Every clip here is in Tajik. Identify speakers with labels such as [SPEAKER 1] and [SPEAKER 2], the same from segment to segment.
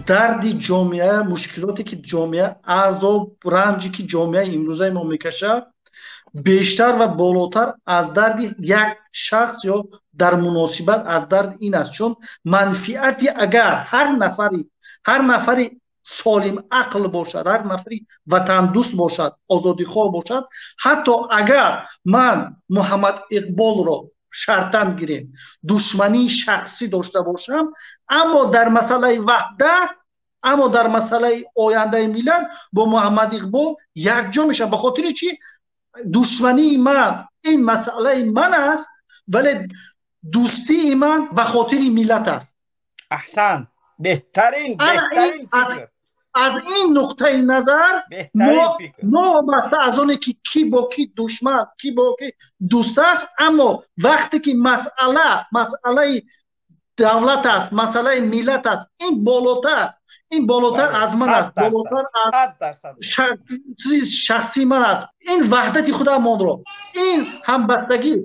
[SPEAKER 1] Дарди ҷомеа, мушкилоте ки ҷомеа, азоб, ранҷе ки ҷомеаи имрӯзаи мо мекашад, бештар ва болотар аз дарди як шахс ё дар муносибат аз дарди ин аст. Чун манфиати агар ҳар нафари солим ақл бошад, ҳар нафари ватандӯст бошад, озодихоҳ бошад, ҳатто агар ман Муҳаммад Иқболро шартан гирем, душмании шахсӣ дошта бошам, аммо дар масъалаи ваҳдат, аммо дар масъалаи ояндаи миллат бо Муҳаммад Иқбол якҷо мешавам. Ба хотири чӣ? Душмании ман ин масъалаи ман аст, вале дӯстии ман ба хотири миллат аст.
[SPEAKER 2] Аҳсан, беҳтарин, беҳтарин фикр.
[SPEAKER 1] Аз ин нуқтаи назар мо новобаста аз оне ки кӣ бо кӣ душман, кӣ бо кӣ дӯст аст, аммо вақте ки масъала масъалаи давлат аст, масъалаи миллат аст, ин болотар аз ман аст, болотар аз шахсии ман аст. Ин ваҳдати худамонро, ин ҳамбастагӣ,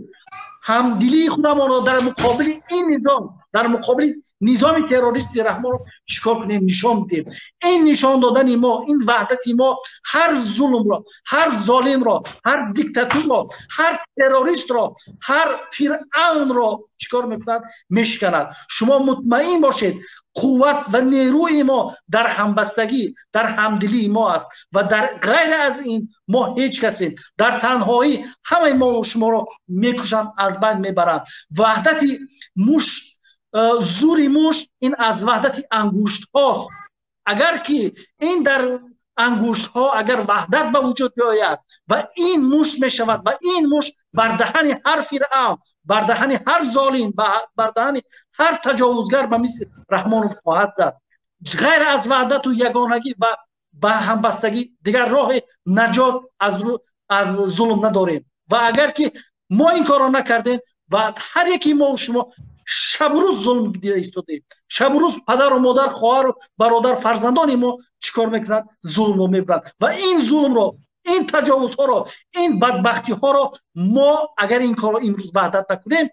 [SPEAKER 1] ҳамдилии худамонро дар муқобили ин низом, дар муқобили низоми террористи Раҳмонро чикор кунем? Нишон бидем. Ин нишон додани мо, ин ваҳдати мо ҳар зулмро, ҳар золимро, ҳар диктатурро, ҳар террористро, ҳар фиръавнро чикор мекунад? Мешиканад. Шумо мутмаин бошед, қувват ва нерӯи мо дар ҳамбастагӣ, дар ҳамдилии мо аст ва дар ғайр аз ин мо ҳеҷ касем. Дар танҳоӣ ҳамаи мо шуморо мекушанд, аз байн мебаранд. Ваҳдати мушт, зури мушт ин аз ваҳдати ангуштҳост. Агар ки ин дар ангуштҳо агар ваҳдат ба вуҷуд биёяд ва ин мушт мешавад ва ин мушт бар даҳани ҳар фиръавн, бар даҳани ҳар золим, бар даҳани ҳар таҷовузгар ба мисли Раҳмонов хоҳад зад. Ғайр аз ваҳдату ягонагӣ ва ба ҳамбастагӣ дигар роҳи наҷот аз зулм надорем. Ва агар ки мо ин корро накардем ва ҳар яки мо шумо шабу рӯз зулм дида истодем, шабу рӯз падару модар, хоҳару бародар, фарзандони мо чӣ кор мекунанд? Зулмро мебаранд. Ва ин зулмро, ин таҷовузҳоро, ин бадбахтиҳоро мо агар ин корро имрӯз ваҳдат накунем,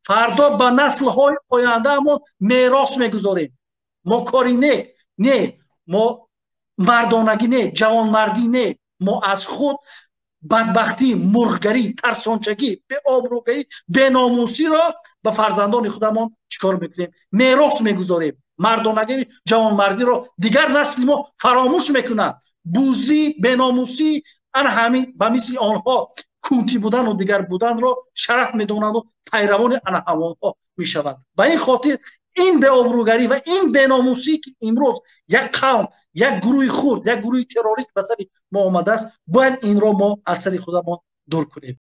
[SPEAKER 1] фардо ба наслҳои ояндаамон мерос мегузорем. Мо кори не, не, мо мардонагӣ не, ҷавонмардӣ не, мо аз худ бадбахтӣ, мурғгарӣ, тарсончагӣ, беобрӯгарӣ, беномусиро ба фарзандони худамон чӣ кор мекунем? Мерос мегузорем. Мардонагӣ, ҷавонмардиро дигар насли мо фаромӯш мекунад. Бузӣ, беномусӣ, ана ҳамин ба мисли онҳо кунтӣ будану дигар буданро шараф медонанду пайравони ана ҳамонҳо мешаванд. Ба ин хотир ин беобрӯгарӣ ва ин беномусӣ, ки имрӯз як қавм, як гурӯҳи хурд, як гурӯҳи террорист ба сари мо омадааст, бояд инро мо аз сари худамон дур кунем.